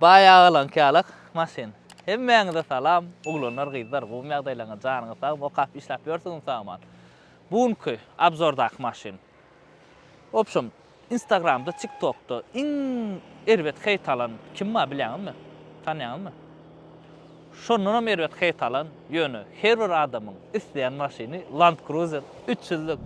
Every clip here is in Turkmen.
Baý agalaňky ýalak maşyn. Hemmäňize salam, oglanlar gyzlar gowmy ýagdaýlaryňyz janyňyz sagmy okap işläp ýörsüňizmi sag-aman. Bu günki obzordaky maşyn. Wobşem instagramda tiktokda iň erbet heýt alan kim bar bilýäňizmi? Tanýaňyzmy? Şondanam erbet heýt alan ýöne her bir adamyň isleýän maşyny Land Cruiser 300-lük.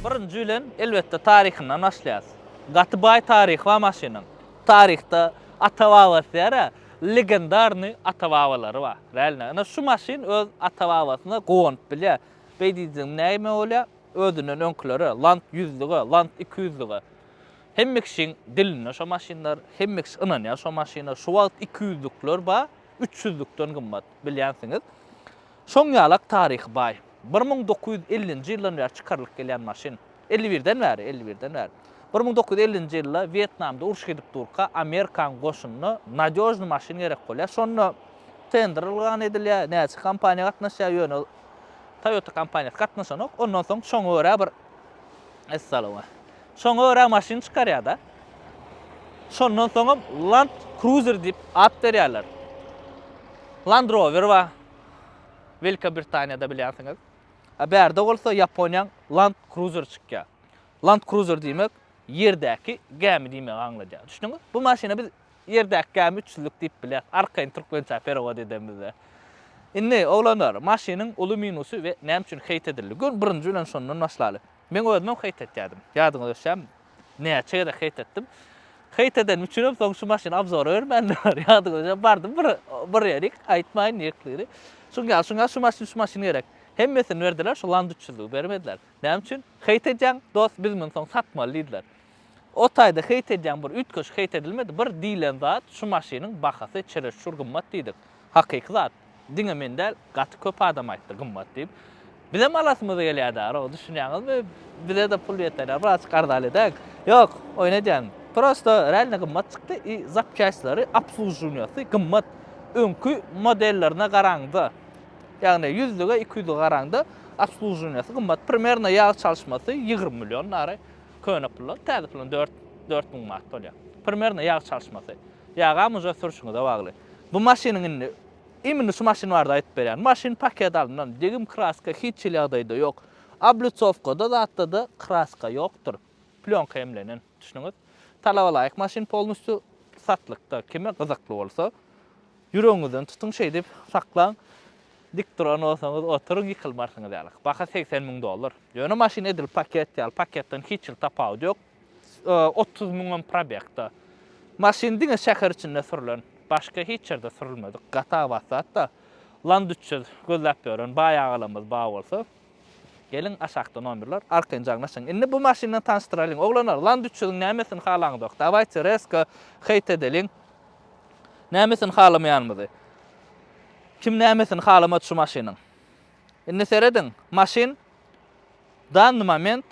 Birinji bilen elbetde taryhyndan başlaýas. Gaty baý taryhy bar maşynyň. Taryhda ata-babasy diýer-ä, legendarnyý ata-babalary bar. Realno. Ine şu maşyn öz ata-babasyna guwanyp bilýär. Beý diýdigim näme bolýar? Özünden öňkülere, Land ýüzlüge, Land ikiýüzlüge. Hemme kişiň dilinde şo maşynlar, hemme kişi ynanýar şo maşyna. Şu wagt ikiýüzlükler bar, üç ýüzlükden gymmat, bilýänsiňiz. Şoň ýalak taryhy baý. 1950-nji ýyldan bäri çykarylyp gelýän maşyn. 51-den bäri, 51-den bäri. 1950-nji ýylda Wýetnamda uruş gidip durka Amerikanyň goşunyna nadýožnyý maşyn gerek bolýar. Şonda tender yglan edilýär, näçe kompaniýa gatnaşýar, ýöne Toyota kompaniýasy gatnaşanok. Ondan soň şoňa görä bir Essalama. Şoňa görä maşyn çykarýar-da. Şondan soňam Land Cruiser diýip at berýärler. Land Rover bar. Welikobritaniýada bilýänsiňiz. A bärde bolsa Ýaponiýaň Land Cruiser çykýar. Land Cruiser diýmek ýerdäki gämi diýmegi aňladýar. Düşdüňiz? Bu maşyna biz ýerdäki gämi üçsüzlik diýip bilýäris. Arkaýyn türkmençä perewod edenimizde. Indi, oglanlar, maşynyň uly minusy we näme üçin heýt edildi? Gör, birinji bilen şondan başlaly. Meň özümem heýt etýärdim. Ýadyňyza düşýärmi? Näçe gezek heýt etdim. Heýt edenim üçinem soň şu maşyny obzora bermändiler. Ýadyňyza düşýärmi? Bardym bir bir ýerik, aýtmaýyn nirkligini. Şuň ýaly, şuň ýaly şu maşyn, şu maşyn gerek. Hemmesini berdiler, şu Land 300-lügi bermediler. Näme üçin? Heýt edýäň, dost, biz muny soň satmaly diýdiler. O taýda heýt edýäň bir üýtgeşik heýt edilmedi. Bir diýlen zat şu maşynyň bahasy çereşçur gymmat diýdik. Hakyky zat. Diňe men däl, gaty köp adam aýtdy gymmat diýip. Bizem alasymyz gelýär dara, düşünýäňizmi? Bize-de pul ýetenok, birazajyk arzan edäýiň. Ýok, oýun edýän. Prosto realno gymmat çykdy i zapçastlary, obsluživaniýasy gymmat. Öňki modellerine garaňda, ýagny ýüzlüge, ikiýüzlüge garaňda obsluživaniýasy gymmat. Primerno ýag çalyşmasy 20 million dary köne puldan, täze puldan 4 4000 manat bolýar. Primerno ýag çalyşmasy. Ýagam uje sürşüňize bagly. Bu maşynyň indi imенно şu maşyn barada aýdyp berýän. Maşyn paket alyndan, degim kraska hiç hili ýagdaýda ýok. Oblitsowkada zatda-da kraska ýokdur. Plýonka emlenen, düşdüňiz? Talaba laýyk maşyn polnusýu satlykda. Kime gyzykly bolsa, ýüregiňizden tutuň şeýdip saklaň. Dik duran bolsaňyz oturyň ýykylmarsyňyz ýaly. Baha 80 müň dollar. Ýöne maşyn edil paket ýaly, paketden hiç hili tapawudy ýok. 30 müňem probegda. Maşyn diňe şäher içinde sürlen. Başga hiç ýerde sürülmedik. Gaty abat zat-da. Land 300 gözläp ýören baý agalarymyz bar bolsa, geliň aşakda nomerler, arkaýyn jaňlaşyň. Indi bu maşyn bilen tanyşdyralyň. Oglanlar, Land 300-iň nämesini halaňzok? Dawayte rezko heýt edeliň. Nämesini halamaýanymyzy. Kim nämesini halamady şu maşynyň? Indi serediň, maşyn Danny moment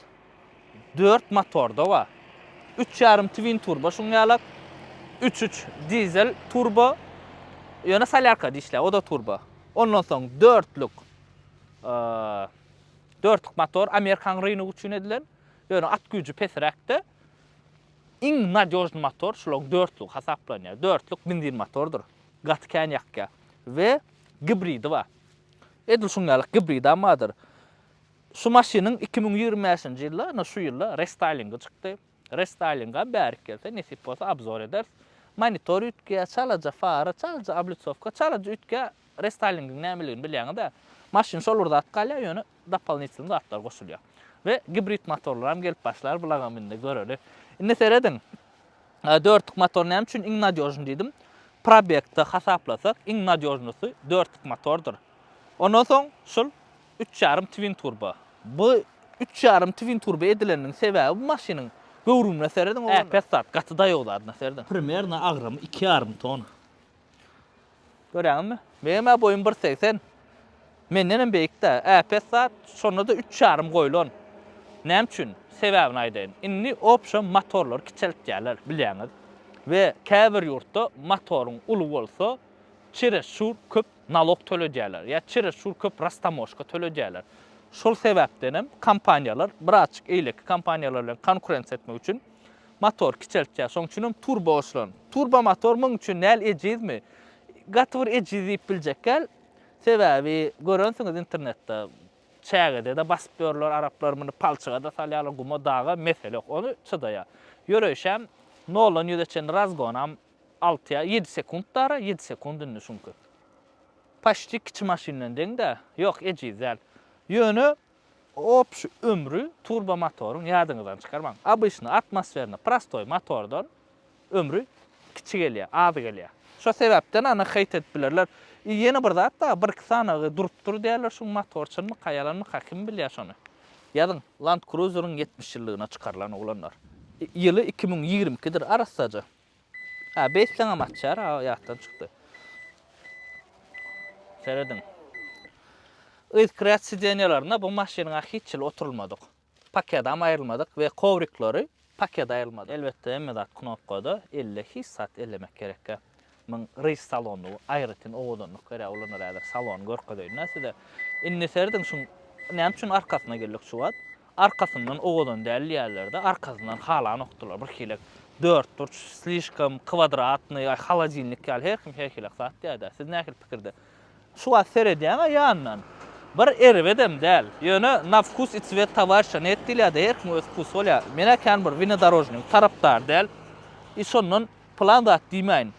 dört motorda bar. Üç ýarym twin turbo şuň ýalak. Üç üç dizel turbo. Ýöne solýarkada işleýär, o-da turbo. Ondan soň dörtlük dörtlük motor Amerikan rynogy üçin edilen. Ýöne at güýji pesräkde. Iň nadýožnyý motor şularyň dörtlügi hasaplanýar. Dörtlük benzin motordyr. Gaty kän ýakýar. We gibridi bar. Edil şuň ýaly gibridam bardyr. Şu maşynyň 2025-nji ýylda, ine şu ýylda restaýlingi çykdy. Restaýlingam bärik gelse, nesip bolsa obzor ederis. Monitor üýtgeýär, çalaja fara, çalaja oblitsowka, çalaja üýtgeýär. Restaýlingiň nämeligini bilýäňiz-ä. Maşyn şol bir zat galýar, ýöne dopollnitelnyý zatlar goşulýar. We gibrid motorlaram gelip başlar, bularam indi göreli. Indi serediň. Dörtlük motor näme üçin iň nadýožnyý diýdim. Probegde hasaplasak, iň nadýožnysy dörtlük motordyr. Ondan soň şul üç ýarym twin turbo. Bu üç ýarym twin turbo edileniniň sebäbi bu maşynyň göwrümine serediň oglanlar. Äpet zat, gaty daýaw zadyna serediň. Primerno agramy iki ýarym tonna. Görýäňizmi? Meňem-ä boýum bir 80. Mendenem beýik-dä. Äpet zat, şonda-da üç ýarym goýlan. Näme üçin? Sebäbini aýdaýyn. Indi obşem motorlary kiçeltýärler, bilýäňiz. We käbir ýurtda motoryň uly bolsa, çereşçur köp nalog töledýärler ýa çereşçur köp rastamožka töledýärler. Şol sebäpdenem kompaniýalar birazjyk eýleki kompaniýalar bilen konkurensiýa etmek üçin Motor kiçeltýär. Şoň üçinem turbo goşulan. Turbo motor muň üçin näl ejizmi? Gaty bir ejiz diýip biljek däl. Sebäbi görensiňiz internetde çägede-de basyp ýörler araplar muny palçyga-da salýarlar guma daga mesele ýok. Ony çydaýar. Ýöreýşem noldan ýüze çenli razgonam alty ýa ýedi sekunt dara ýedi sekunt indi şuňky. Paçti kiçi maşyndan deň-dä. Ýok ejiz däl. Ýöne Obşi ömri turbo motoryň ýadyňyzdan çykarmaň. Obyçny atmosferny prostoý motordan ömri kiçi gelýär, az gelýär. Şo sebäpden ana heýt edip bilerler. I ýene bir zat bar, bir iki sanagy durupdyr diýýärler şuň motor çynmyka ýalanmyka kim bilýär şony. Ýazyň. Land Cruiser-iň 70 ýyllygyna çykarylan oglanlar. Ýyly 2022 dir arassaja. Ha beýtseňem açýar, ha ýatdan çykdy. Serediň. Yzky rät sidenýalarynda bu maşynyň hiç hili oturylmadyk. Pakedam aýrylmadyk we kowrikleri pakede aýrylmadyk. Elbetde hemme zat knopkada, elle hiç zat ellemek gerekkä. Muň ryž salonlygy aýratyn owadanlyk berýär oglanlar häzir salony görkezeýin-dä size. Indi serediň şuň näme üçin arkasyna geldik şu wagt. Arkasyndan owadan däl diýýärlerde, arkasyndan halanokdylar bir hili dörtburç, slişkom kwadratnyý, aý holodilnik ýaly her kim her hili zat diýýärdä. Siz nähili pikirde? Şu wagt seredýäň-ä ýanyndan. Bir erbedem däl. Ýöne na wkus i cwet towarişa net diýilýär-de, her kimiň öz wkusy bolýar. Men-ä kän bir winodorožnyň tarapdary däl. I şondan pylan zat diýmäýin.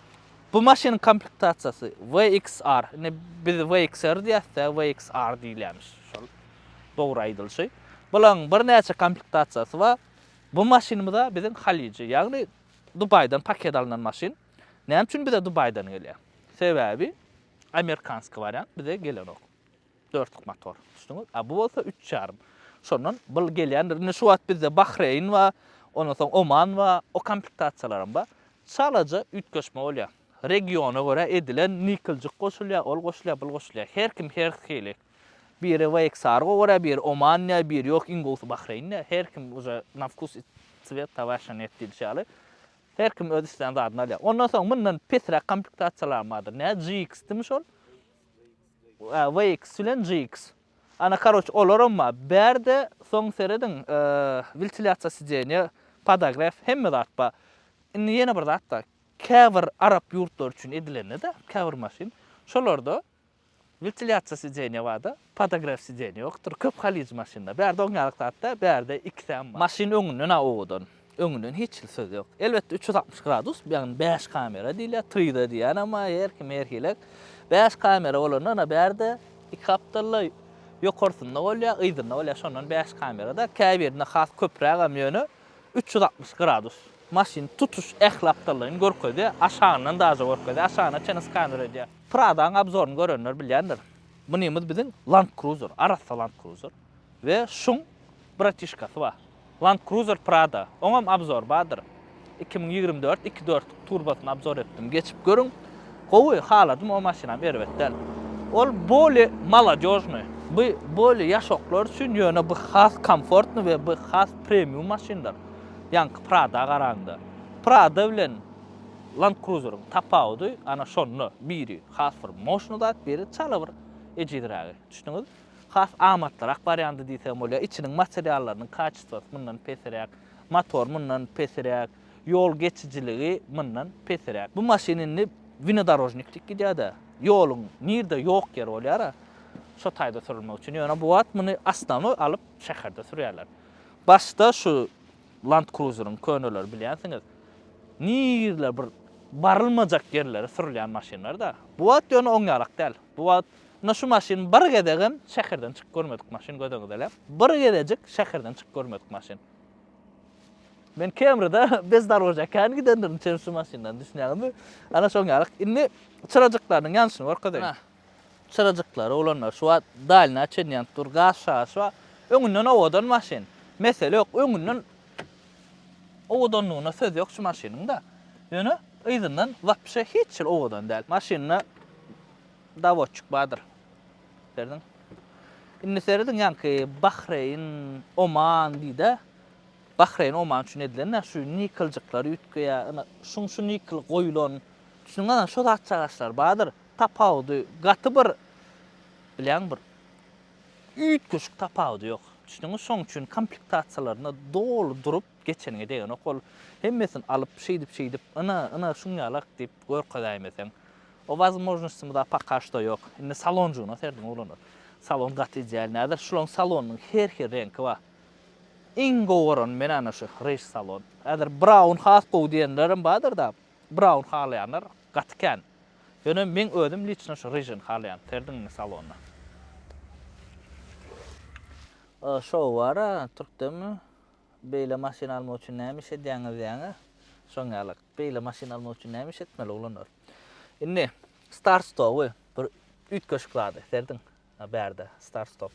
Bu maşynyň komplektasiýasy VXR. Indi biz VXR diýýäs-dä, VXR diýilýärmiş şol dogry aýdylyşy. Bularyň birnäçe komplektasiýasy bar. Bu maşynymyz-a biziň Haliji, ýagny Dubaýdan paket alnan maşyn. Näme üçin bize Dubaýdan gelýär? Sebäbi amerikanskiý wariant bize gelenok. Dörtlük motor. Düşdüňiz? A bu bolsa üç ýarym. Şondan bul gelýändir. Indi şu wagt bizde Bahreýn bar, ondan soň Oman bar, o komplektasiýalaram bar. Çalaja üýtgeşme bolýar. Regiona görä edilen nikeljik goşulýar, ol goşulýar, bul goşulýar. Her kim her hili. Biri VXR gowy görýär, biri Oman diýýär, biri ýok iň gowusy Bahreýn diýýär. Her kim uje na wkus i cwet towarişa net diýlişi ýaly. Her kim öz islän zadyny alýar. Ondan soň mundan pesräk komplektasiýalaram bardyr. Nä GX-dimi şol? VX bilen GX. Ana karoç olaram bar. Bärde soň serediň wentilýasiýa sidenýa, podogref hemme zat bar. Indi ýene bir zat bar. Käbir arap ýurtlary üçin edilende-de käbir maşyn şolarda Wentilýasiýa sidenýa barda, podogref sidenýa ýokdur. Köp halyjy maşynda. Bärde oň ýaly zat däl, bärde ikisem bar. Maşyn öňünden-ä owadan. Öňünden hiç hili söz ýok. Elbetde 360 gradus, ýagny 5 kamera diýilýär, 3D diýýän bar, her kim her hili. 5 kamera bolanda ana bärde iki gapdalda ýokarsynda bolýar, yzynda bolýar, şondan 5 kamera-da. Käbirinde has köprägem ýöne 360 gradus. Maşyn tutuş ähli gapdallaýyn görkezýär, aşagyndan daže görkezýär, aşagyna çenli skaner edýär. Pradaň obzoryny görenler bilýändir. Munymyz biziň Land Cruiser, arassa Land Cruiser. We şuň bratişkasy bar. Land Cruiser Prada. Oňam obzor bardyr. 2024 2.4 turbosyny obzor etdim. Geçip görüň. Gowy, haladym o maşynam erbet däl. Ol bolýe molodýožnyý. Bu bolýe ýaşoklar üçin ýöne bu has komfortnyý we bu has premium maşyndyr. Ýaňky Prada garaňda. Prada bilen Land Cruiser-iň tapawudy ana şonda, biri has bir moşny zat, biri çala bir ejizrägi. Düşdüňiz? Has amatlyrak wariandy diýsem bolýar. Içiniň materiallarynyň kaçestwasy mundan pesiräk, motor mundan pesiräk, ýol geçijiligi mundan pesiräk. Bu maşyn indi wnedorožnik diýip gidýär-de, ýoluň nirde ýok ýeri bolýar-a. Şo taýda sürülmek üçin. Ýöne bu wagt muny osnownoý alyp şäherde sürýärler. Başda şu Land Cruiser-iň köneleri bilýänsiňiz. Nirler bir barylmajak ýerlere sürülýän maşynlar-da. Bu wagt ýöne oň ýalak däl. Bu wagt ine şu maşyn bir gezegem şäherden çykyp görmedik maşyn göz öňüňize alyň. Bir gezejik şäherden çykyp görmedik maşyn. Men Camry-da bezdoroža kän gidendirin çen şu maşyndan düşünýäňizmi? Ana şoň ýaly. Indi çyrajyklarynyň ýanyşyny görkezeýin. Çyrajyklary oglanlar şu wagt dalna çenli ýanyp dur. Gaz şaşy bar. Öňünden owadan maşyn. Mesele ýok. Öňünden owadanlygyna söz ýok şu maşynyň-da. Ýöne yzyndan wapşe hiç hili owadan däl. Maşynda dawotçik bardyr. Serediň. Indi serediň ýaňky Bahreýn, Oman diýdä. Bahreýn, Oman üçin edilen-dä şu nikoljyklar üýtgeýär. Ine şuň şu nikl goýulan. Düşündiňizmi? Şo zatjagaşlar bardyr. Tapawudy gaty bir bilýäňmi bir üýtgeşik tapawudy ýok. Düşündiňmi? Şoň üçin komplektasiýalarynda doly durup geçeniňe degenok. Ol hemmesini alyp şeýdip-şeýdip ine, ine şuň ýalak diýip görkezäýmeseň. O wazmožnostymyza poka şto ýok. Indi salonjygyna serediň oglanlar. Salon gaty idealnyý. Häzir şulaň salonynyň her hil reňki bar. Iň gowy göreni men ana şu ryž salon. Häzir braun has gowy diýenlerem bardyr-da. Braun halaýanlar gaty kän. Ýöne meň özüm liçno şu ryžyny halaýan. Serediň indi salonyna. Şow bar-a türkdemi? Beýle maşyn almak üçin näme iş edýäňiz diýýäňä. Şoň ýaly. Beýle maşyn almak üçin näme iş etmeli oglanlar? Indi start stowy bir üýtgeşik zady. Serediň. Bärde start stop.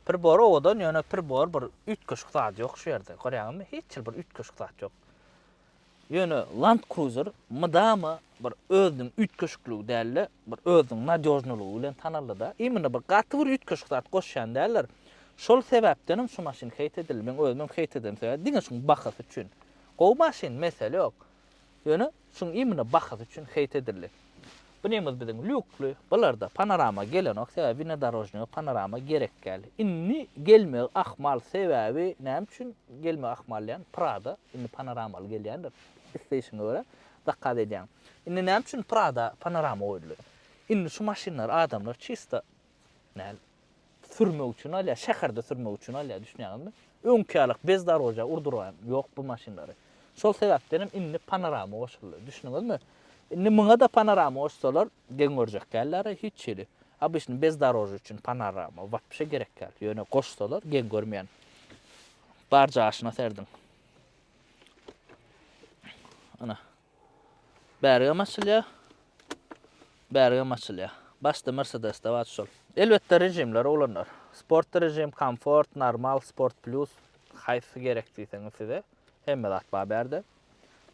Pribor owadan ýöne pribor bir üýtgeşik zady ýok şu ýerde. Görýäňizmi? Hiç bir üýtgeşik zat ýok. Ýöne Land Cruiser mydama bir özüniň üýtgeşikligi däl-de, bir özüniň nadýožnylygy bilen tanaldy-da. Imенно bir gaty bir üýtgeşik zat goşýan däldir. Şol sebäpdenem şu maşyn heýt edildi. Meň özümem heýt edenim sebäbi diňe şuň bahasy üçin. Gowy maşyn, mesele ýok. Ýöne şuň imенно bahasy üçin heýt edildi. Bu nemiz biziň lýukly, bularda panorama gelenok, sebäbi wnedorožnyga panorama gerek däl. Indi gelmegi ahmal, sebäbi näme üçin gelmegi ahmal diýýän, Prado indi panoramaly gelýändir. Isleýşiňe görä zakaz edýäň. Indi näme üçin Prado panorama goýuldy? Indi şu maşynlary adamlar çisto näl sürmek üçin alýar, şäherde sürmek üçin alýar, düşünýäňizmi? Öňki ýaly bezdoroža urdurgan ýok bu maşynlary. Şol sebäpden hem indi panorama goşuldy. Düşündiňizmi? Indi muňa-da panorama goşsalar, geň görjek däldir hiç hili. Obyçny bezdoroža üçin panorama wapşe gerek däl. Ýöne goşsalar geň görmeýän. Bar jaşyna serediň. Ana. Bärigem açylýar. Bärigem açylýar. Başda Mercedesde bar şol. Elbetde režimler oglanlar. Sport režim, komfort, normal, sport plus haýsy gerek diýseňiz size hemme zat bar bärde.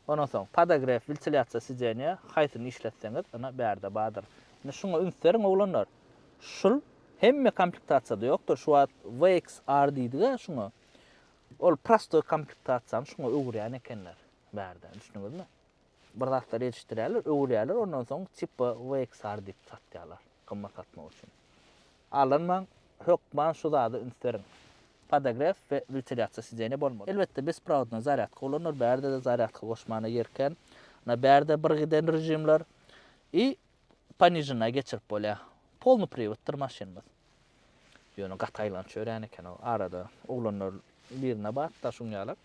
Ondan soň podogrew, wentilýasiýa sidenýa haýsyny işletseňiz ynha bärde bardyr. Indi şuňa üns beriň oglanlar. Şul hemme komplektasiýada ýokdur. Şu wagt VXR diýdik-ä şuňa. Ol prostoý komplektasiýany şuňa öwürýän ekenler bärde. Düşündiňizmi? Bir zatlar ýetişdirýärler, öwürýärler, ondan soň tipa VXR diýip satýarlar, gymmat satmak üçin. Aldanmaň, hökman şu zada üns beriň. Podogrew we wentilýasiýa sidenýa bolmaly. Elbetde besprowodnoý zarýadka ulanylar, bärde-de zarýadka goşmana ýer kän. Ynha bärde bir giden režimler i ponižennaý geçirip bolýar. Polny priwoddyr maşynymyz. Ýöne gaty aýlanç ýörän eken o arada oglanlar birine batda şuň ýaly.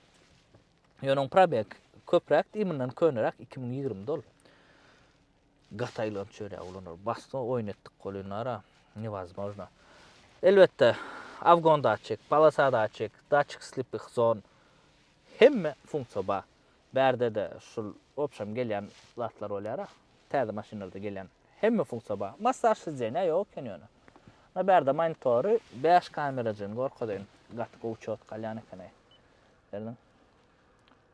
Ýöne oň probeg köpräk diý mundan köneräk 2020 dol. Gaty aýlanyp ýörýär oglanlar. Basda oýun etdik golynlara. Newazmojno. Elbetde avgon datçik, polasa datçik, datçik slipih zon hemme funksiýa bar. Bärde-de şul obşam gelýän zatlar bolýar-a. Täze maşynlarda gelýän hemme funksiýa bar. Massaž sidenýa ýok eken ýöne. Na bärde monitory 5 kamerajyny görkezeýin. Gaty gowy çot galýan eken-eý. Gördüň?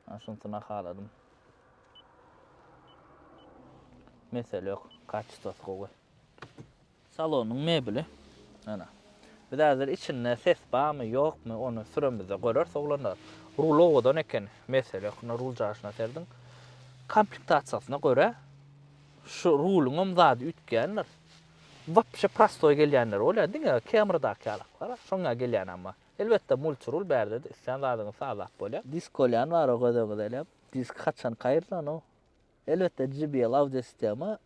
Ben şunusyna haladym. Mesele ýok. Kaçtosy gowy. Salonyň mebeli. Ana. Biz häzir içinde ses barmy, ýokmy, ony süremizde göreris oglanlar. Rul owadan eken. Mesele ýok. Ine rul jaşyna serediň. Komplektasiýasyna görä şu ruluň hem zady üýtgändir. Wapşe prostoý gelýänler bolýar. Diňe Camrydaky ýalaklar. Şoňa gelýän amma. Elbetde multirul bärde-de islän zadyňy sazlap bolýar. Disk bolýan bar o göz öňüňize elem. Disk haçan kaýyrlan o. Elbetde JBL audio sistema.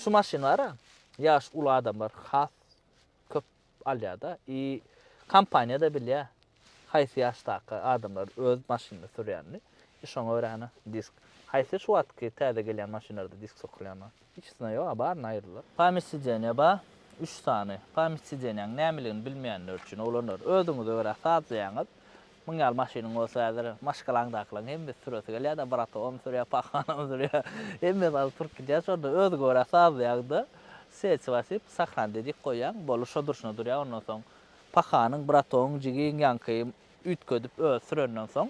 Şu maşyn bar-a. Ýaş uly adamlar has köp alýar-da. I kompaniýa-da bilýär haýsy ýaşdaky adamlar öz maşynyny sürýänini. I şoňa görä hany disk. Haýsy şu wagtky täze gelýän maşynlarda disk sokulýan bar? Hiçisinde ýok, a baryny aýyrdylar. Pamýat sidenýa bar, üç sany. Pamýat sidenýaň nämeligini bilmeýänler üçin oglanlar özüňize görä sazlaýaňyz. Muň ýaly maşynyň bolsa häzir maşgalaňdakylaryň hemmesi süresi gelýär-de, bratogam sürýär, pahanam sürýär. Hemmesi alyp sürüp gidýär. Şonda özüňe görä sazlaýaň-da, sesi basyp, sahran dedik goýýaň, boldy şo durşuna durýar. Ondan soň pahanyň, bratogyň, jigiň ýaňky üýtgedip özi sürenden soň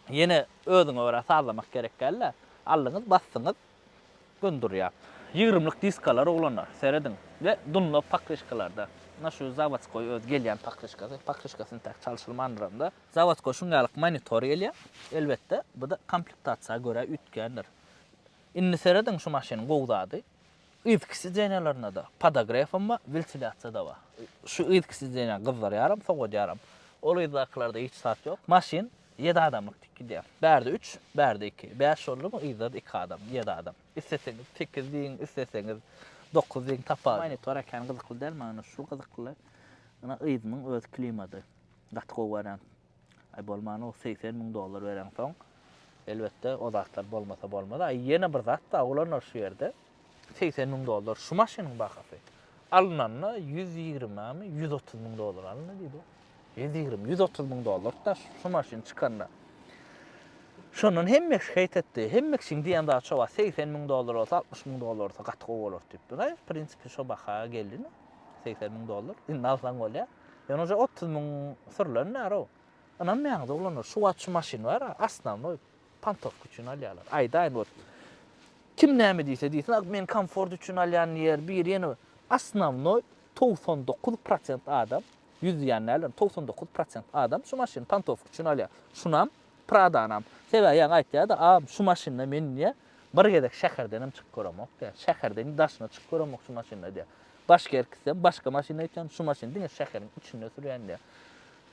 ýene özüňe görä sazlamak gerek däl-de. Aldyňyz, basdyňyz, Gün durýar. Ýigrimlik diskalar oglanlar, serediň. We Dunlop pokryşkalarda. Ynha şu zawodskoý öz gelýän pokryşkasy. Pokryşkasy intäk çalşylmandyram-da. Zawodskoý şuň ýalyk monitor gelýär. Elbetde, bu-da komplektasiýa görä üýtgändir. Indi serediň şu maşynyň gowy zady. Yzky sidenýalarynda-da podogrefam bar, wentilýasiýa-da bar. Şu yzky sidenýa gyzdyrýaram, sowadýaram. Ol yzdakylarda hiç zat ýok. Maşyn Ýedi adamlyk dik gidýär. Bärde üç, bärde iki. Bäş boldumy, yzda-da iki adam, ýedi adam. Isleseňiz sekiz diýiň, isleseňiz dokuz diýiň, tapawudy. Monitor kän gyzykly däl, maňa şu gyzykly. Ynha yzymyň öz klimady. Gaty gowy wariant. Aý bolmany o 80 müň dollar bereňsoň, elbetde o zatlar bolmasa bolmaz. Aý ýene bir zat bar, oglanlar şu ýerde. 80 müň dollar şu maşynyň bahasy. Alynanda 120-mi, 130 müň dollar alyndy diýdi. 120, 130 müň dollar da şu maşyn çykanda. Şondan hemme kişi heýt etdi. Hemme kişiň diýen zady şo bar. 80 müň dollar bolsa, 60 müň dollar bolsa gaty gowy bolar diýip. Dur, prinsipi şo baha geldi. 80 müň dollar. Indi alsaň bolýar. Ýöne uje 30 müň sürlen näro. Ynanmaýaňyz oglanlar, şu wagt şu maşyn bar, osnownoý pantowka üçin alýarlar. Aýdaýyn bot. Kim näme diýse diýsin, men komfort üçin alýan diýer, biri ýene osnownoý 99 prosent adam Ýüz diýýän däldir, 99 prosent adam şu maşyny pantowka üçin alýar. Şunam, Pradanam. Sebäbi ýaňy aýtýar-da, agam şu maşynda men diýýär, bir gezek şäherdenem çykyp göremok diýýär. Şäherden daşyna çykyp göremok şu maşynda diýýär. Başga ýere gitsem, başga maşynda gitýän, şu maşyny diňe şäheriň içinde sürýän diýýär.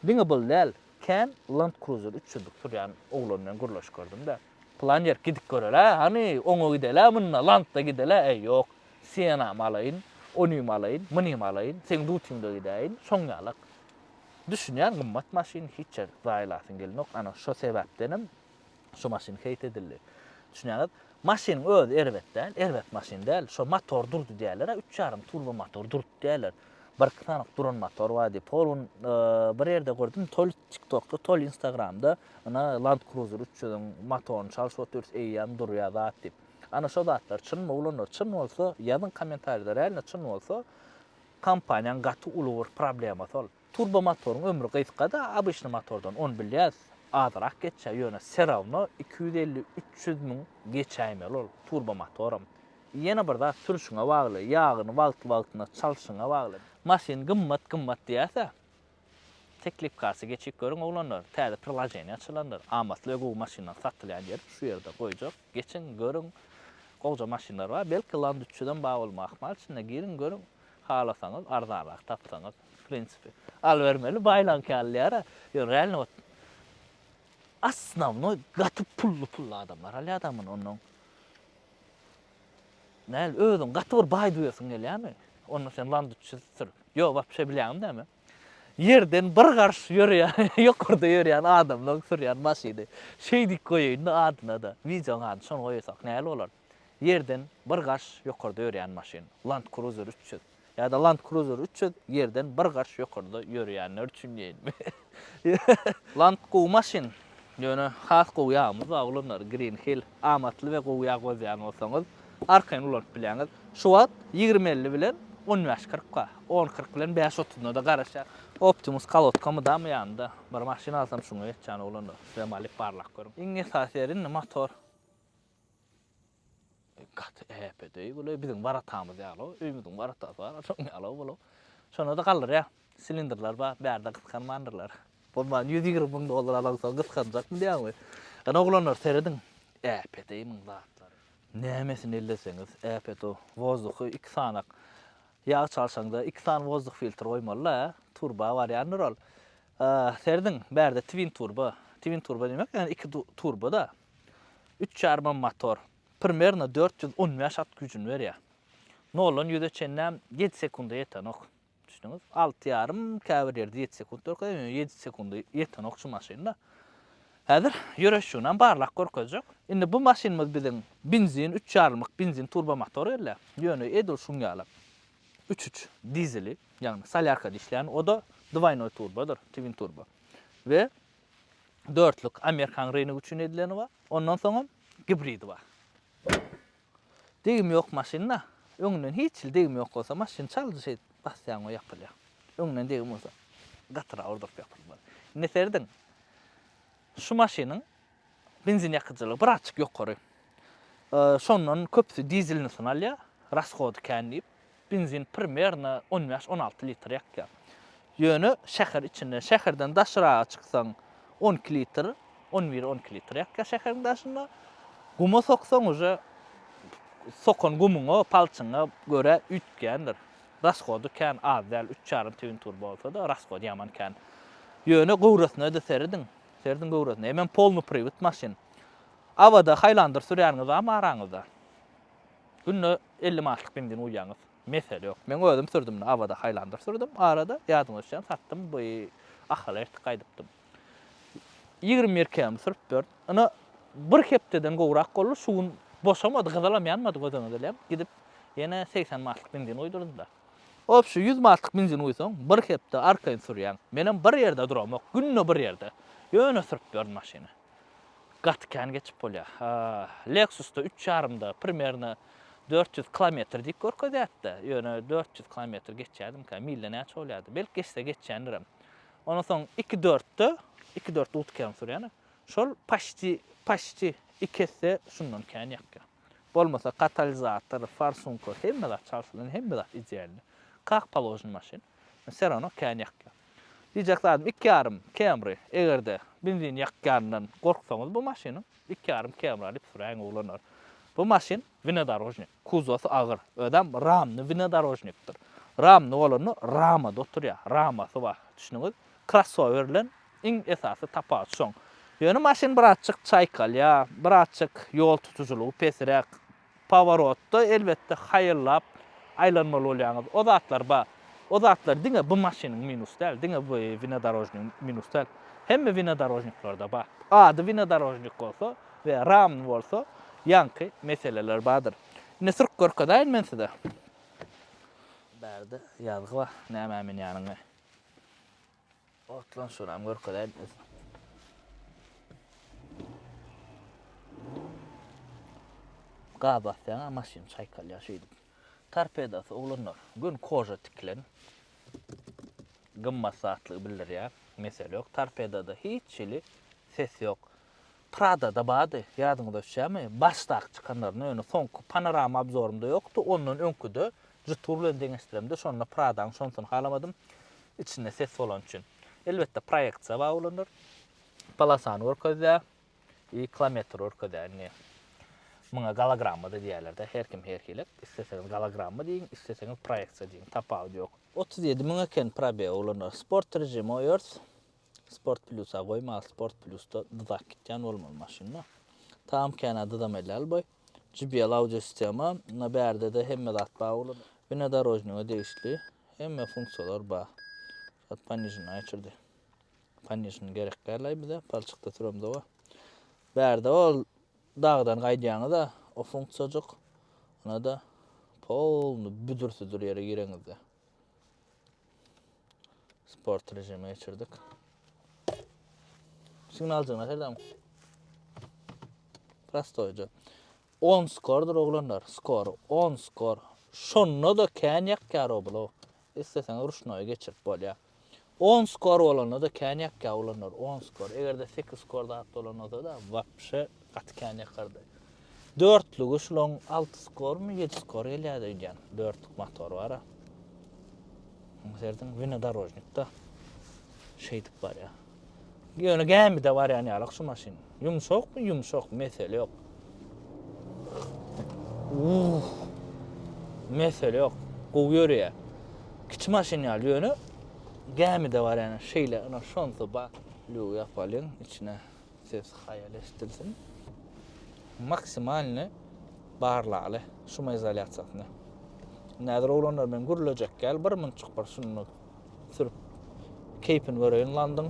Diňe bul däl, kän Land Cruiser 300-lik sürýän oglan bilen gürleşip gördüm-de. Pylan ýerik gidip görel-ä, hany, oňa gidel-ä, munda Landda gidel-ä, äý, ýok. Sienam alaýyn, onym alaýyn, munym alaýyn, seň dutyňda gidäýin, şoň ýalak. Düşünýän gymmat maşyn hiç ýer zaýalasyň gelenok, ana şo sebäpdenem şu maşyn heýt edildi. Düşünýäňiz? Maşynyň özi erbet däl, erbet maşyn däl. Şo motor durdy diýýärler-ä, üç ýarym turbo motor durdy diýýärler. Birki sanyk duran motor bar diýip. Hol gün bir ýerde gördüm, tol TikTokda, tol Instagramda, ana Land Cruiser 300-iň motoryny çalşyp otyrys, eýýäm durýar zat diýip. Ana şo zatlar çynmy oglanlar çyn bolsa ýazyň kommentariýada realno çyn bolsa kompaniýaň gaty uly bir problemasy ol. Turbo motoryň ömri gysgada obyçny motordan ony bilýäs azyrak geçýär ýöne serawno 250 300 müň geçäýmeli ol turbo motoram. Ýene bir zat sürüşiňe bagly ýagyny wagtly wagtynda çalşyňa bagly. Maşyn gymmat gymmat diýäsä Teklip kassa geçip görüň oglanlar, täze priloženiýa açylandyr. Amatly we gowy maşynlar satylýan ýer şu ýerde goýjak. Geçiň, görüň. Gowja maşynlar bar. Belki Land 300-em bar bolmagy ahmal içinde. Giriň, görüň. Halasaňyz, arzanrak tapsaňyz. W prinsipi. Alybermeli, baýlaňky alýar-a. Ýöne realno wot osnownoý gaty pully-pully adamlar alýar-da muny onnoň. Näl, özüň gaty bir baý duýasyň gelýärmi? Onda sen Land 300 sür. Ýok, wapşe bilýäňmi näme? Ýerden bir garş ýörýän, ýokarda ýörýän adamlaň sürýän maşyny. Şeý diýip goýaýyn-da adyna-da. Wideoň adyny şony goýasak nähili bolar? Ýerden bir garş ýokarda ýörýän maşyn. Land Cruiser 300. Ýa-da Land Cruiser 300 ýerden bir garş ýokarda ýörýänler üçin diýeýinmi? Land gowy maşyn. Ýöne has gowy ýagymyz bar oglanlar. Green Hill. Amatly we gowy ýag gözleýän bolsaňyz, arkaýyn ulanyp bilýäňiz. Şu wagt ýigrimi elli bilen on bäş kyrk bar. On kyrk bilen bäş otuzynda-da garaşýar. Optimus kolodka mydama ýanynda. Bir maşyn alsam şuňa geçýän oglanlar. Sizem alyp barlap görüň. Iň esasy ýeri indi motor. Gaty äpedeý bul biziň waratamyz ýaly öýümiziň waratasy bar şoň ýaly bul. Şonda-da galdyrýar. Silindrler bar, bärde gysganmandyrlar. Bolman 120 müň dollar alansoň gysganjakmy diýýäňmi? Ýöne oglanlar serediň, äpedeý muň zatlary. Nämesini elleseňiz äpet o wozduhy iki sanak ýag çalşaňda iki sany wozduh filtr goýmaly-la, turba barýandyr ol. Serediň, bärde twin turba. Twin turba diýmek, ýagny iki turba-da. Üç ýarymam motor. Primerno 415 at güýjüni berýär. Noldan ýüze çenlem ýedi sekunda ýetenok. Düşdüňiz? Alty ýarym, käbir ýerde ýedi sekunt görkezýär, ýöne ýedi sekunda ýetenok şu maşynda. Häzir ýöreşiginem barlap görkezjek. Indi bu maşynymyz biziň benzin, üç ýarymlyk benzin turbo motor gelýär. Ýöne edil şuň ýaly üç üç dizeli, ýagny solýarkada işleýän, o-da dwaýnoý turbodyr, twin turbo. We dörtlük amerikan rynok üçin edileni bar. Ondan soňam gibridi bar. Degim ýok maşynda. Öňünden hiç hili degim ýok bolsa maşyn çaljy şeýdip basýaň we ýapylýar. Öňünden degim bolsa gatyrak urduryp ýapylmaly. Indi serediň. Şu maşynyň benzin ýakyjylygy birazjyk ýokary. Şondan köpüsi dizelnisini alýar, rashody kän diýip. Benzin primerno 15-16 litr ýakýar. Ýöne şäher içinde, şäherden daşraga çyksaň 12 litr, 11-12 litr ýakýar şäheriň daşynda. Guma soksaň uje sokan gumuňa, palçyňa görä üýtgändir. Rashody kän az däl, üç ýarym twin turbo bolsa-da rashody ýaman kän. Ýöne göwresine-de serediň. Serediň göwresine. Hemem polny priwit maşyn. Awada Highlander sürýäniňiz barmy araňyzda? Günde 50 manatlyk benzin guýýaňyz. Mesele ýok. Men özüm sürdüm, Awada Highlander sürdüm. Arada ýadyňa düşýän satdym, bu Ahala ertik gaýdypdym. 21 km sürüp berdim. Ine bir hepdeden gowrak boldy. Şu gün boşamady, gyzylam ýanmady göz öňüňize elem. Gidip ýene 80 manatlyk benzin guýdurdym-da. Obşi 100 manatlyk benzin guýsaň, bir hepde arkaýyn sürýäň. Menem bir ýerde duramok, günde bir ýerde. Ýöne sürüp ýörün maşyny. Gaty kän geçip bolýar. Lexusda üç ýarymda primerno 400 kilometr diýip görkezýärdi-de. Ýöne 400 kilometr geçýärdimkä, milde näçe bolýardy? Belki geçse geçýändirem. Ondan soň iki dörtde, iki dört utkem sürýän. Şol paçti, paçti iki esse şundan kän ýakýar. Bolmasa katalizator, farsunka hemme zat çalşylan, hemme zat idealny. Kak položen maşyn. Serano kän ýakýar. Diýjek zadym iki ýarym Camry eger-de benzin ýakýanyndan gorksaňyz bu maşynyň iki ýarym Camry alyp süräýiň oglanlar. Bu maşyn wnedorožnik. Kuzowsy agyr. Özem ramny wnedorožnikdir. Ramny bolanda ramada oturýar. Ramasy bar. Düşündiňiz? Krossower bilen iň esasy tapawut şoň. Ýöne maşyn birazjyk çaýkalýar, birazjyk ýol tutujylygy pesräk. Poworotda elbetde haýallap aýlanmaly bolýaňyz. O zatlar bar. O zatlar diňe bu maşynyň minusy däl, diňe bu wnedorožnigiň minusy däl. Hemme wnedorožniklerde bar. Ady wnedorožnik bolsa we ramny bolsa ýaňky meseleler bardyr. Indi sürüp görkezäýin men size. Bärde ýazgy bar, nämä münýäniňi. Otlan şuram görkezäýin. Gaz basýaň, maşyn çaýkalýar şeýdip. Torpedasy oglanlar, gön koža tikilen. Gymmat zatlygy bildirýär. Mesele ýok. Torpedada hiç hili ses ýok. Pradada bardy, ýadyňyza düşýärmi? Başdaky çykanlarynda, ýöne soňky panorama obzorymda ýokdy. Ondan öňküde Jetour bilen deňeşdiremde şonda Pradanyň şonsyny halamadym. Içinde ses bolany üçin. Elbetde proýeksiýa bar bolandyr. Polosany görkezýär. I kilometr görkezýär indi. Muňa gologramma-da diýýärler-de, her kim her hili. Isleseňiz gologramma diýiň, isleseňiz proýeksiýa diýiň, tapawudy ýok. 37 müň eken probeg oglanlar. Sport režimi goýarys. Sport plusa goýmaly, sport plusda dyzap gitýän bolmaly maşynda. Tam känä dyzamaly däl boý. JBL audio sistema, na bärde-de hemme zat bar oglanlar. Wnedorožniga degişli hemme funksiýalar bar. Zat ponižini açyrdy. Ponižini gerek däl-aý bize, palçykda süremzok-a. Bärde ol dagdan gaýdýaňyz-a, o funksiýajyk. Ona-da polny büdür-südür ýere gireňizde. Sport režime geçirdik. Signaljygyna serdem. Prostoýja. 10 skordur oglanlar. Skor 10 skor. Şonda da kän ýakýar o bula. Isleseňiz ruşnoýa geçirip bolýar. 10 skor bolanda da kän ýakýar oglanlar. 10 skor. Eger-de 8 skor zat bolan bolsa da wapşe gaty kän ýakardy. Dörtlügi şulaň 6 skormy 7 skor gelýär öýdýän. Dörtlük motor bar. Serediň wnedorožnikda şeýdip barýar. Ýöne gämide barýan ýalak şu maşyn. Ýumşakmy? Ýumşak, mesele ýok. Uh. Mesele ýok. Gowy ýörýär. Kiçi maşyn ýaly ýöne gämide barýan şeýle ina şonsy ba. Lügi ýapalyň, içine ses haýal eşidilsin. Maksimalny barlaly şumoizolýasiýasyny. Näzir oglanlar men gürlejek gel bir munçuk bir şuny sürüp keýpini göreýin landyň.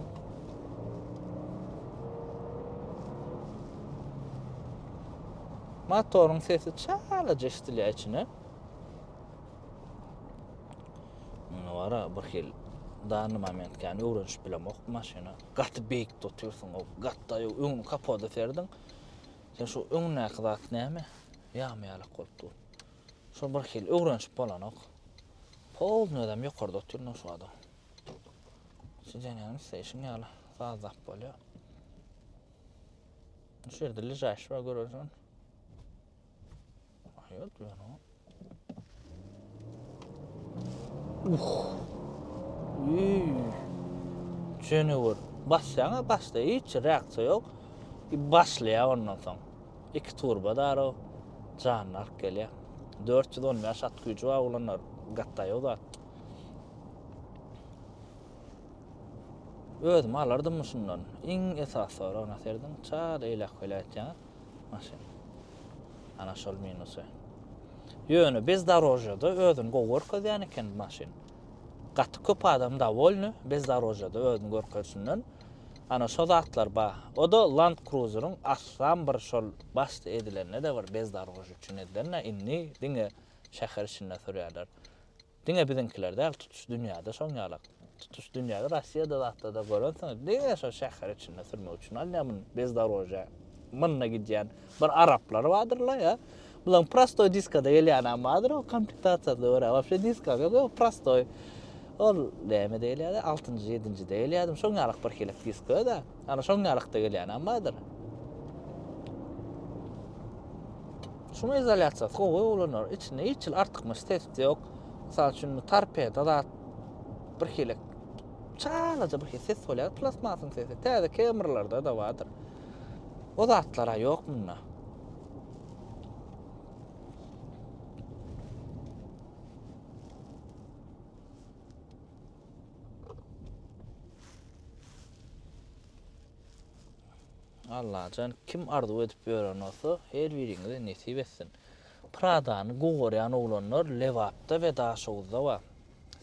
Motoryň sesi çalaja eşidilýär içine. Muny bara bir hil danny moment kän öwrenişip bilemok bu maşyna. Gaty beýikde otyrsyň, o gatda öňüni kapoda serdiň. Sen şu öňündäki zat näme? Ýagmy ýalak bolup dur. Şol bir hil öwrenişip bolanok. Polny özem ýokarda otyryn şu adam. Sidenýäni isleýşiň ýaly sazlap bolýar. Şu ýerde ležaýşy bar görersiň. Aýat ýöne. Uh. Üy. Jenewür. Basýaňa başda hiç reaksiýa ýok. Başlaýar ondan soň. Iki turba daro janyny alyp gelýär. 415 at güýji bar oglanlar. Gatdaýo zat. Özüm alardym şundan. Iň esasy sorag naserdiň çal eýläk beýläk etýäňiz maşyn. Ana şol minusy. Ýöne bezdorožýada özüni gowy görkezýän eken bu maşyn. Gaty köp adam dowolny bezdorožýada özüni görkezişinden. Ana şo zatlar bar. O-da Land Cruiser-iň aslam bir şol başda edilende-de bir bezdorožýa üçin edilen-de indi diňe şäher içinde sürýärler. Diňe biziňkiler däl tutuş dünýäde şoň ýalak. Tutuş dünýäde Rossiýada zatda-da görensiňiz diňe şo şäher içinde sürmek üçin alýar muny bezdorožýa munda gidýän bir araplar bardyrla ýa. Bulaň prostoý diskada gelýänem bardyr o komplektasiýasyna görä wapşe diska ýok ýok prostoý. Ol nämede gelýärdi altynjy ýedinjide gelýärdim şoň ýalak bir hili diska-da. Ana şoň ýalakda gelýänem bardyr. Şuň izolýasiýasy gowy oglanlar. Içinde hiç hili artykmaç ses ýok. Mysal üçin bu torpeda zat bir hili çalaja bir hili ses bolýar, plastmasyň sesi. Täze Camrylarda-da bardyr. O zatlar-a ýok munda. Allajan kim arzuw edip ýören bolsa her biriňize nesip etsin. Pradany gowarýan oglanlar Lebapda we Daşoguzda bar.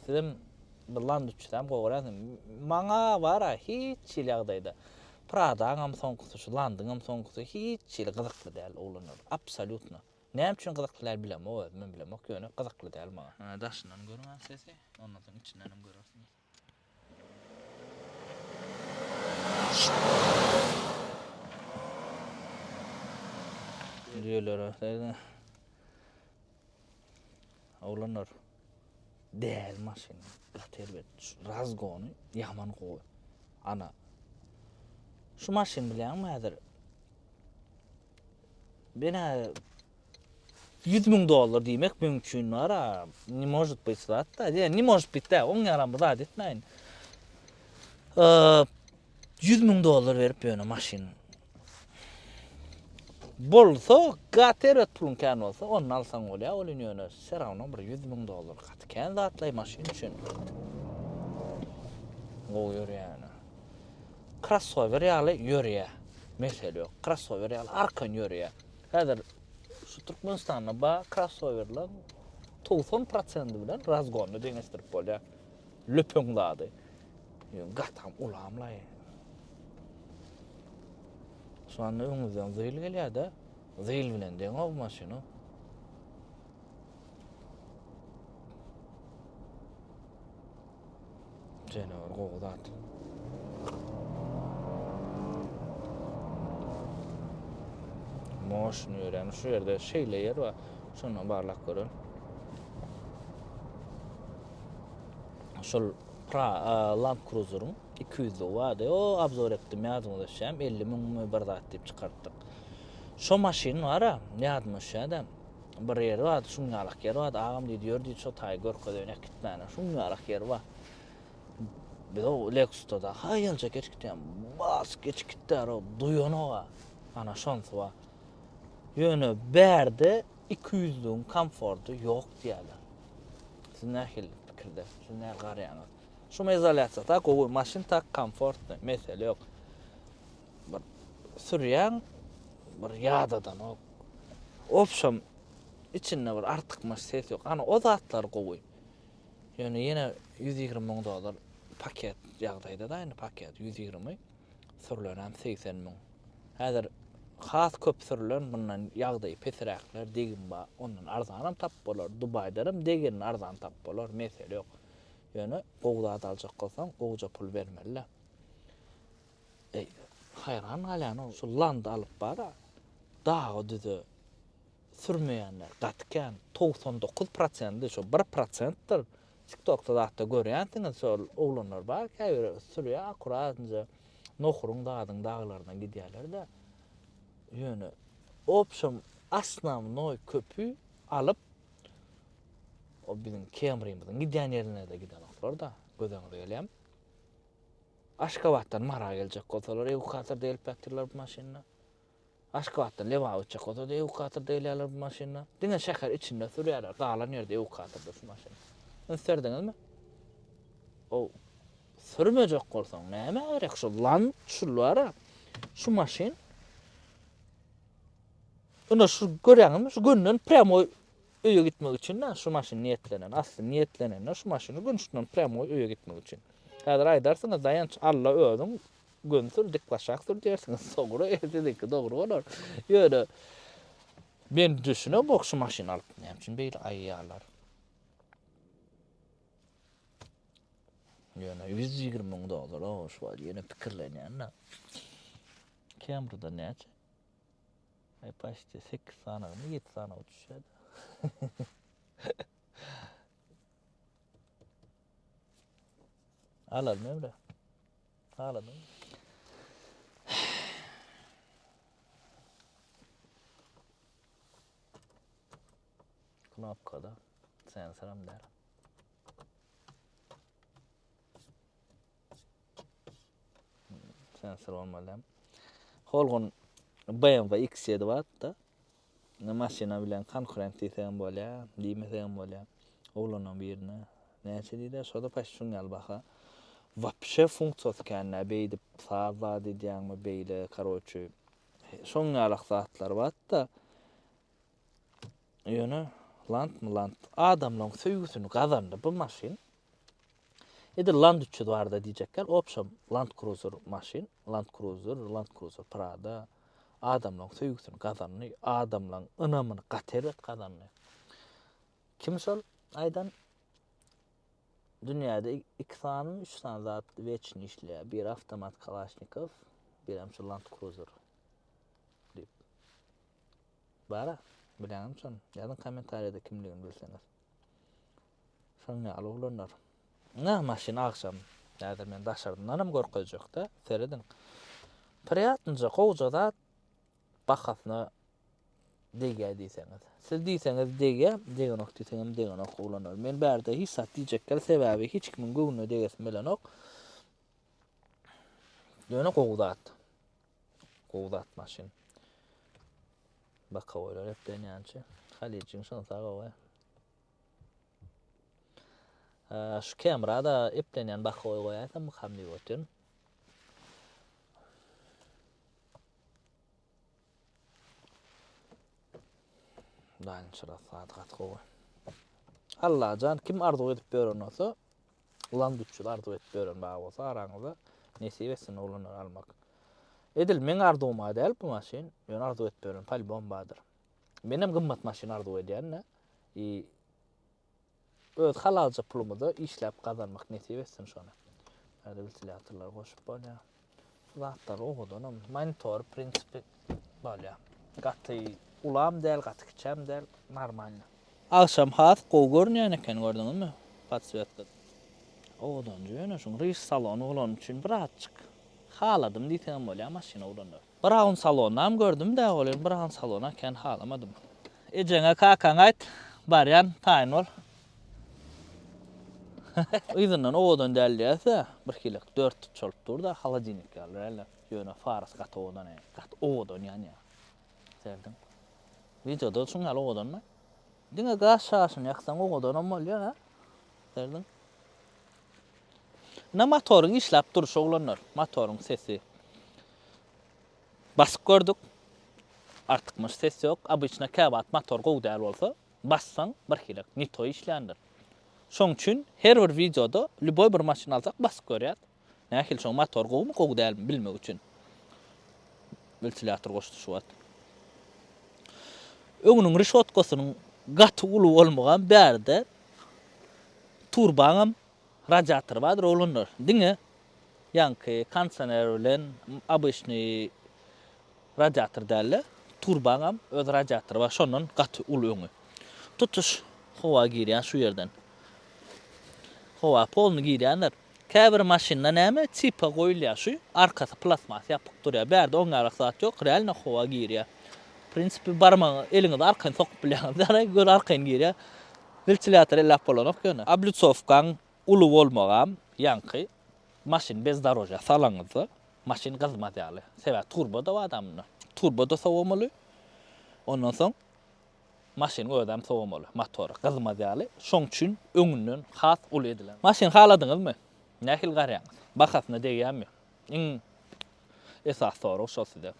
Sizem bir Land 300-äm gowarýansyňyz. Maňa bara hiç hili ýagdaýda Pradaňam soňkusy şu Landyňam soňkusy hiç hili gyzykly däl oglanlar. Absolýutno. Näme üçin gyzykly däl bilemok özümem bilemok ýöne gyzykly däl maňa. Daşyndan görüň sesi ondan soň içindenem görersiňiz. Düýelere serediň. Oglanlar däl maşyn. Gaty erbet. Şu razgony ýaman gowy. Ana. Şu maşyn bilýäňmi häzir? Men 100 mün dollar diýmek meň üçin bar-a, ne может быть zat-da. Diýen, ne может быть dä, oň ýalam bir zat etmäýin. 100 mün dollar berip ýöne maşyn. Bolsa, gaty erbet puluň kän bolsa, ony alsaň bolýar, ol ýöne все равно bir 100 mün dollar gaty kän zatlaý maşyn üçin. Gowy ýörýär ýöne. Crossover ýaly ýörýär. Mesele ýok. Crossover ýaly arkan ýörýär. Häzir şu Türkmenistanda ba crossoverler 90 prosendi bilen razgony deňeşdirip bolýar. Löpeň zady. Gatam ulamlaý. Şu anda öňümizden zyl gelýär-de. Zyl bilen deň o maşyny. Jenewar gowy zat. Moşny ýörän şu ýerde şeýle ýer bar. Şondan barlap görelim. Şol pra Land Cruiser-iň 200-lügi bardy. O obzor etdim ýadyňyza düşýärmi? 50 müňmi bir zat diýip çykarypdyk. Şo maşyn bar-a, ýadyma düşýär-de. Bir ýeri bardy, şuň ýalak ýeri bardy. Agam diýdi, ýör diýdi, şo taýy görkezeýin äkitmäne. Şuň ýalak ýeri bar. Biz o Lexusda-da haýalja geçip gitýän. Bas geçip gitýär o, duýanok-a. Ana şonsy bar. Ýöne bärde 200-lügiň komforty ýok diýýärler. Siz nähili pikirde? Siz nähili garaýaňyz? Şum izolýasiýa tak gowy, maşyn tak komfortny, mesele ýok. Bir sürýäň, bir ýadadanok. Obşem. Içinde bir artykmaç ses ýok. Ana o zatlar gowy. Ýöne ýene 120 müň dollar paket ýagdaýda-da indi paket 120 sürülenem 80 müň. Häzir has köp sürülen mundan ýagdaýy pesräkler degim bar. Ondan arzanam tapyp bolar. Dubaýdanam degenini arzan tapyp bolar. Mesele ýok. Ýöne gowy zat aljak bolsaň gowuja pul bermeli-dä. Eý, haýran galýan-ow, şu Landy alyp bar-a, daga-düze sürmeýänler gaty kän, 99 prosendi şo bir prosentdir. TikTokda zatda görýänsiňiz şol oglanlar bar käbiri sürýär akkuratnja nohuryň zadyň daglaryna gidýärler-de. Ýöne obşem osnownoý köpi alyp o biziň Camry-miziň gidýän ýerine-de gidenoklar-da, göz öňüňize gelýärmi? Aşgabatdan Mara geljek bolsalar ewukatorda gelip ýatyrlar bu maşynda. Aşgabatdan Lebaba gitjek bolsa-da ewukatorda gelýärler bu maşynda. Diňe şäher içinde sürýärler, galan ýerde ewukatorda şu maşyn. Üns berdiňizmi? O sürmejek bolsaň nämä gerek şu lan şul bar-a. Şu maşyn Ine şu görýäňizmi? Şu gönden prýamoý öýe gitmek üçin da şu maşyn niýetlenen. Asly niýetlenende şu maşyny gün şundan prýamoý öýe gitmek üçin. Häzir aýdarsyňyz Daýanç Alla özüň Göni sür, dik başak sür diýersiňiz. Dogry, siziňki dogry bolar. Ýöne men düşünemok şu maşyny alyp näme üçin beýle aýýarlar. Ýöne 120 müň dollar o şu wagt ýene pikirlenýän-de. Camry'da näçe? Ay paşti 8 sanagymy 7 sanagy düşýär. Alalım Emre. Alalım. Knopkada sensoram däl. Sensor bolmaly. Holgun BMW X7 bar-da. Maşyna bilen konkurent diýsegem bolýar, diýmesegem bolýar. Oglanyň birine näçe diýdi, şo-da paç şuň ýaly baha. Wapşe funksiýasy kän-dä, beýdip saz zat edýäňmi, beýle, karoçi, şoň ýalak zatlar bar-da. Ýöne Land Land adamlaryň söýgüsini gazandy bu maşyn. Edil Land 300 barada diýjek ýaly, obşem Land Cruiser maşyn, Land Cruiser, Land Cruiser Prado adamlaryň söýgüsini gazandy, adamlaryň ynamyny gaty erbet gazandy. Kim şol aýdan? Dünýäde iki sanymy, üç sany zat weçni işleýär. Biri awtomat Kalaşnikow, birem şu Land Cruiser diýip. Bara, bilýäňizmi şony? Ýazyň kommentariýada kimligini bilseňiz. Şoň ýaly oglanlar. Ine maşyn agşam. Häzir men daşaryndanam görkezjekde. Serediň. Priýatnyja gowja zat bahasyna degýär diýseňiz. Siz diýseňiz degýär, degenok diýseňem degenok oglanlar. Men bärde hiç zat diýjek däl, sebäbi hiç kimiň göwnüne degesim gelenok. Ýöne gowy zat. Gowy zat maşyn. Bakawoýlar eplenýänçi. Halyjyň şonsa gowy. Şu Camry-da eplenýän bakowy goýaýsammykam diýip otyryn. Daýançyra saat gaty gowy. Allajan kim arzuw edip ýören bolsa, Land 300 arzuw edip ýören bar bolsa araňyzda nesip etsin oglanlar almak. Edil meň arzuwym-a däl bu maşyn, ýöne arzuw edip ýören polibom bardyr. Menem gymmat maşyn arzuw edýän-de. I öz halalja pulumyza işläp gazanmak nesip etsin şony. Bärde wentilýatorlary goşup bolýar. Şu zatlar owadanam. Monitor prinsipi bolýar. Gaty ulam däl, gaty kiçem däl, normalny. Agşam has gowy görünýän eken gördüňizmi? Podswetka. Owadanja ýöne şuň rys salony bolany üçin birazjyk haladym diýseňem bolýar maşyny oglanlar. Braun salonam gördüm-dä welin Braun salona kän halamadym. Ejeňe kakaňa aýt, barýan, taýyn bol. Yzyndan owadan däl diýerse, birhili dört tutuş bolup dur-da, holodilnik ýaly däl-de. Ýöne farasy gaty owadan, gaty owadan ýanýar. Serediň. Wideoda şuň ýaly owadanmy? Diňe gaz şaşyny ýaksaň owadanam bolýar, ha? Serediň. Ine motoryň işläp durşy oglanlar, motoryň sesi. Basyp gördük. Artykmaç ses ýok. Obyçna käwagt motor gowy däl bolsa, bassaň birhili ne to işländir. Şoň üçin her bir wideoda lýuboý bir maşyn alsak basyp görýäs. Nähili şoň motor gowumy gowy dälmi bilmek üçin. Wentilýator goşdy şu wagt. Öňüniň rişotkasynyň gaty uly bolmagam bärde turbaňam radiatory bardyr oglanlar. Diňe ýaňky kondisioner bilen obyçnyý radiator dälde turbaňam öz radiatory bar şondan gaty uly öňi. Tutuş howa girýär şu ýerden. Howa polny girýändir. Käbir maşynda näme tipa goýulýar şu arkasy plasmas ýapyk durýar. Bärde oňňarak zat ýok realno howa girýär. Prinsipi barmagyňy eliňizi arkaýyn sokup bilýäňiz däl göni arkaýyn girýär. Wentilýator elläp bolanok ýöne. Oblýucowkaň uly bolmagam ýaňky maşyn bezdorožýa salaňyzda maşyn gyzmaz ýaly. Sebäbi turbo-da bar da munda. Turbo-da sowamaly. Ondan soň maşynyň özem sowamaly, motory gyzmaz ýaly. Şoň üçin öňünden has uly edilen. Maşyny haladyňyzmy? Nähili garýaňyz? Bahasyna degýärmi? Iň esasy sorag şol size.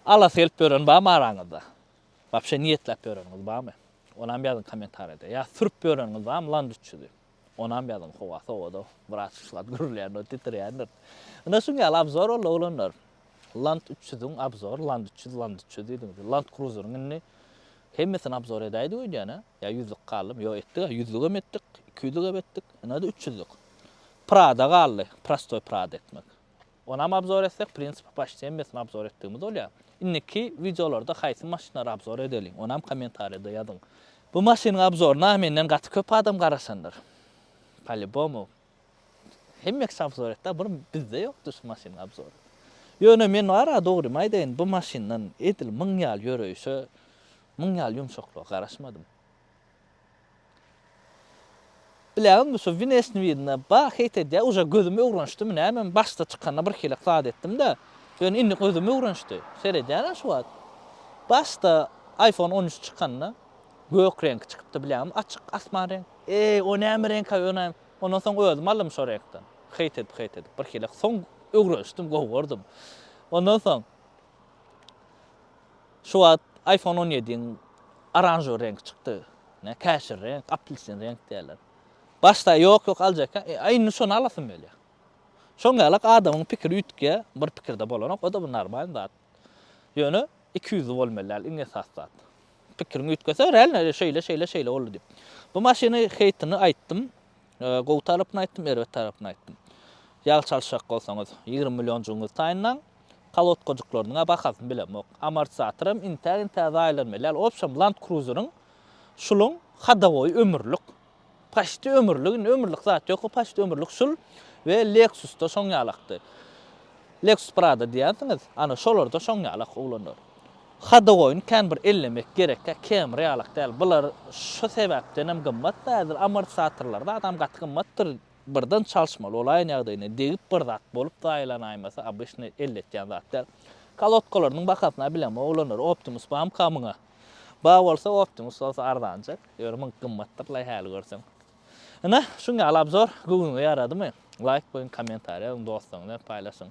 Alasy gelip ýören barmy araňyzda? Wapşe niýetläp ýöreniňiz barmy? Onam ýazyň kommentariýada. Ýa sürüp ýöreniňiz barmy Land 300-i? Onam ýazyň howa sowady biraz şu wagt gürleýändir titrýändir. Ine şuň ýaly obzor boldy oglanlar. Land 300-iň obzor, Land 300, Land 300 diýdiňiz. Land Cruiser-iň indi hemmesini obzor edäýdik öýdýän-ä. Ýa ýüzlük galdymy? Ýok etdik-ä, ýüzlügem etdik, 200-lügem etdik. Ine-de 300-lük. Prada galdy, prostoý Prada etmek. Onam obzor etsek, prinsipi paçti hemmesini obzor etdigimiz bolýar. Indiki wideolarda haýsy maşynlary obzor edeliň, onam kommentariýada ýazyň. Bu maşynyň obzoryna menden gaty köp adam garaşandyr. Polýubomu. Hemme kişi obzor etdi, bir bizde ýokdy şu maşynyň obzory. Ýöne men bar-a dogrymy aýdaýyn, bu maşyndan edil myň ýaly ýöreýşe, myň ýaly ýumşaklyga garaşmadym. Bileňizmi şu Winesni birine ba heýt edýär uje gözüm öwrenişdimi nämemi başda çykanda bir hili zat etdimde ýöne indi gözüm öwrenişdi seredýänä şu wagt başda iPhone 13 çykanda gök reňki çykypdy bileňizmi açyk asman reňk eý o näme reňka ýöne ondan soň özüm aldym şo reňkden heýt edip heýt edip bir hili soň öwrenişdim gowy gördüm ondan soň Şu wagt iPhone 17-iň oranžowy reňki çykdy. Ne, käşir reňk, apelsin reňk diýerler. Başda ýok, ýok aljak. E, a indi şony alasym gelýär. Şoň ýalak adamyň pikiri üýtgeýär, bir pikirde bolanok, o-da bir normal zat. Ýöne ikiýüzli bolmaly däl, iň esasy zat. Pikiriň üýtgese, realno şeýle, şeýle, şeýle boldy diýip. Bu maşyny heýtini aýtdym. Gowy tarapyny aýtdym, erbet tarapyny aýtdym. Ýag çalyşjak bolsaňyz, 20 millionjygyňyzy taýynlaň. Kolodkajyklarynyň-a bahasyny bilemok. Amortisatoram intäk-intäk zaýalanmaly däl. Obşem Land Cruiser-iň şulyň hodowoýy ömürlik. Paçti ömürlik, indi ömürlik zat ýok, paçti ömürlik şul we Lexus-da şoň ýalakdy. Lexus Prado diýýänsiňiz, ana şolarda şoň ýalak oglanlar. Hodowoýyny kän bir ellemek gerekkä, Camry ýalak däl. Bular şu sebäpdenem gymmat däldir. Amortisatorlar-da adam gaty gymmatdyr. Birden çalyşmaly bolaýan ýagdaýynda degip bir zat bolup zaýalanaýmasa obyçny elletýän zat däl. Kolodkalarynyň bahasyna bilemok oglanlar Optimus bamka muňa? Ba bolsa Optimus bolsa arzanjak. Ýöne muňky gymmatdyrlaý häli görseň. Ine şuň ýaly obzor göwnüňe ýaradymy? Laýk goýuň kommentariýa ýazyň dostlaryňyz bilen paýlaşyň.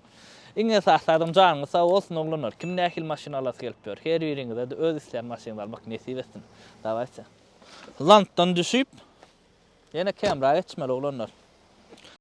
Iň esasy zadam janyňyz sag bolsun oglanlar. Kim nähili maşyn alasy gelip ýör. Her biriňize-de öz isleýän maşynyňyzy almak nesip etsin. Dawayçe. Landdan düşüp Ýene Camry geçmeli oglanlar.